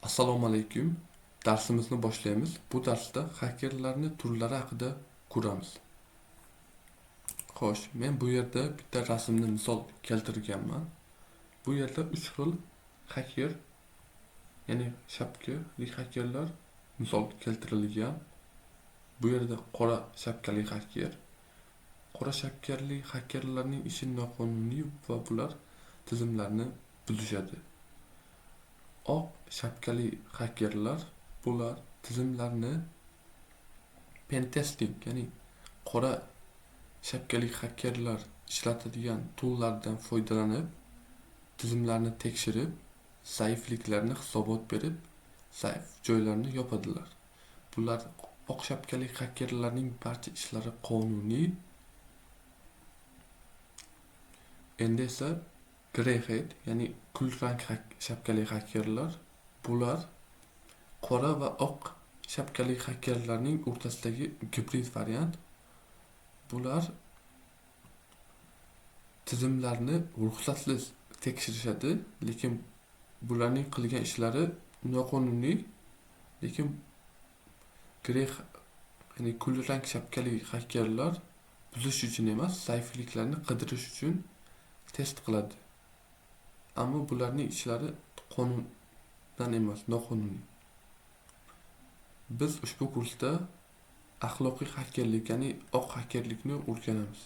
Assalomu alaykum. Darsimizni boshlaymiz. Bu darsda xakerlarning turlari haqida ko'ramiz. Xo'sh, men bu yerda bitta rasmni misol keltirganman. Bu yerda 3 xil xaker, ya'ni shapkali xakerlar misol keltirilgan. Bu yerda qora shapkali xaker. Qora shapkali xakerlarning ishi noqonuniy va bular tizimlarni buzishadi. Oq shapkali xakerlar bular tizimlarni pentesting, ya'ni qora shapkali xakerlar ishlatadigan toollardan foydalanib, tizimlarni tekshirib, zaifliklarni hisobot berib, zaif joylarni yopadilar. Bular oq shapkali xakerlarning barcha ishlari qonuniy. Endi esa grey hat, ya'ni kulrang shapkali xakerlar, bular qora va oq shapkali xakerlarning o'rtasidagi gibrid variant. Bular tizimlarni ruxsatsiz tekshirishadi, lekin bularning qilgan ishlari noqonuniy, lekin grey, ya'ni kulrang shapkali xakerlar buzish uchun emas, zaifliklarni qidirish uchun test qiladi. Ammo bularning ishlari qonundan emas, noqonuniy. Biz ushbu kursda axloqiy xakerlik, ya'ni oq xakerlikni o'rganamiz.